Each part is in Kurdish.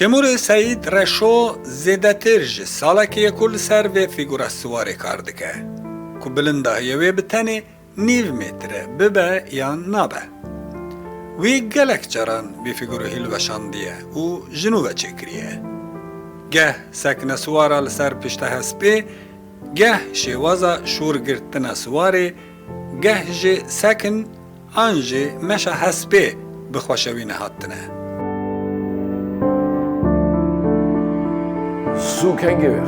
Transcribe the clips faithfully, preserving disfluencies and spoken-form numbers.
Têmûrê Seyîd Reşo zêdetir ji salekê ye ku li ser vê fîgura siwarê kar dike, ku bilindahiya wê bi tenê nîv metre bibe yan nabe. Wî gelek caran vî fîgurû hilweşandiye û ji nû ve çêkiriye. Geh sekine siwara li ser pişta hespê, geh şêwaza şûr girtina siwarê, geh jî sekin an jî meşa hespê bi xweşewîne hatine. Zû kengê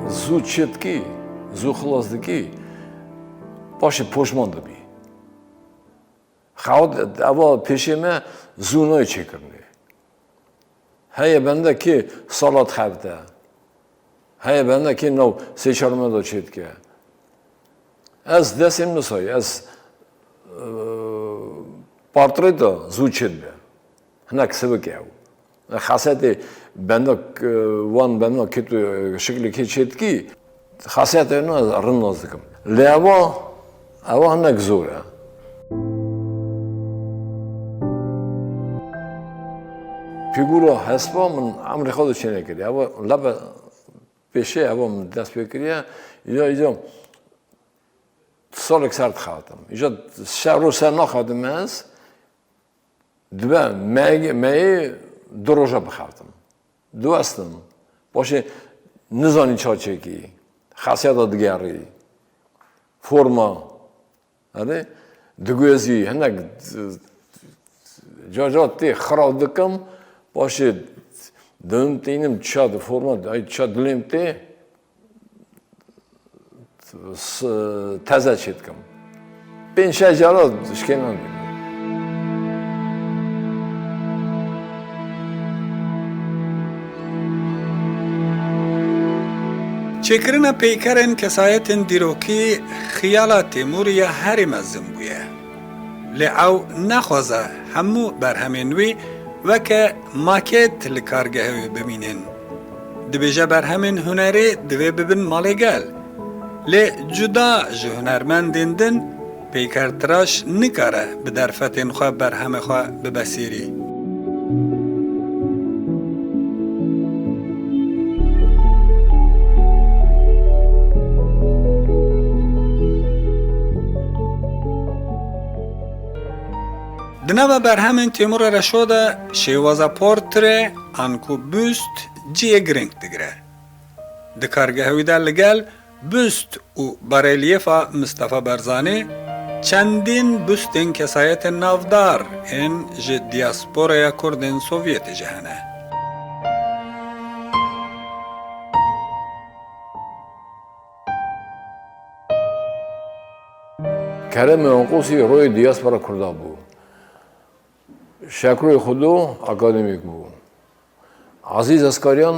zû çêdikî, zû xilas dikî, paşê poşman dibî. Xewt eva pêşê me zû nayê çêkirinê. Heye bende kê sala dixebite. Heye bende kê nav sê çar meda çêdike. Ez destê min nisayî, ez, e, portreta zû çêdibe. Hinek sivik ew. Xesetê benda, e, wan benda kê tu, e, şiklê kê çêdikî, xesetê wina rind nas dikim. Lê ewa, ewa hinek zor e. Fîgura hespa min emrê xwe de çênekiriye. Ewa lebe pêşê ewa min dest pê kiriye. Îca, îca salek ser dixebitim. Îca şev roj ser naxebitim ez. Dibe me-, meyê du roja bixebitim. Diwestim. Paşê nizanî ça çêkî. Xesiyeta digerî. Forma. Erê, diguhezî, hinek, e, ca ca tê xira dikim. Paşê dinim tînim ça di forma, ay ça dilêm tê. S-, teze çêdikim. Pênc şeş cara şikênan dikim. Çêkirina peykerên kesayetên dîrokî xiyala Têmûrî ya herî mezin bûye. Lê ew naxwaze hemû berhemên wî weke maket li kargeha wî bimînin. Dibêje berhemên hunerê divê bibin malê gel. Lê cuda ji hunermendên din, peykertiraş nikare bi derfetên xwe berhemê xwe bibe sêrî. Di nava berhemên Têmûrê Reşo de şêwaza portre anku bust cihê girîng digire. Di kargeha wî de li gel bust û barelîefa Mistefa Barzanî, çendîn bustên kesayetên navdar ên ji diasporaya Kurdên Sovyetê jî hene. Keremê Anqosî royê diaspora Kurda bû. Şekroyê Xudo akademîk bû. Ezîz Eskaryan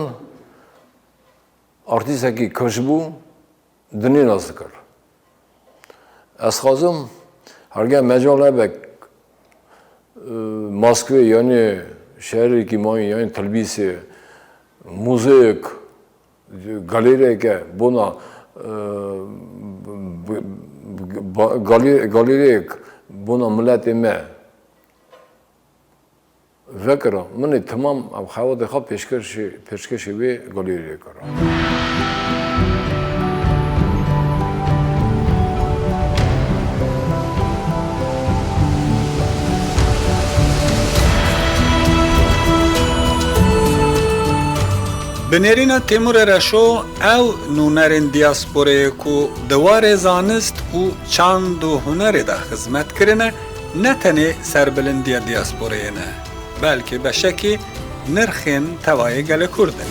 artîstekî kifş bû, dinê nas dikir. Ez xwazim herge mecal hebe, e, Moskvê yanî şehrêkî mayîn yanî Tilbîsê muzeyek, galeriyeke bona, e, b-, b-, ba-, galer-, galeriyek bona miletê me vekira, min ê temam ev xebatê xwe pêşkêşê, pêşkêşê wê galeriyê kira. Bi nêrîna Têmûrê Reşo, ew nûnerên diasporeyê ku di warê zanist û çand û hunerê de xizmet kirine, ne tenê serbilindiya diasporeyê ne, belkî beşekî nirxên tevayê gelê Kurd in.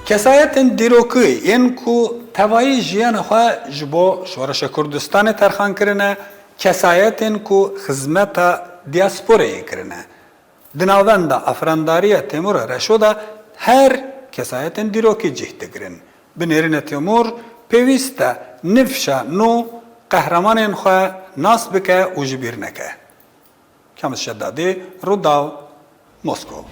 Kesayetên dîrokî yên ku tevayî jiyana xwe ji bo Şoreşa Kurdistanê terxan kirine, kesayetên ku xizmeta diasporeyê kirine. Di navenda afirandariya Têmûra Reşo de her kesayetên dîrokî cih digirin. Bi nêrîna Têmûr pêwîst e nifşa nû qehremanên xwe nas bike û ji bîr neke. Kamil Şedadî, Rûdaw, Moskow.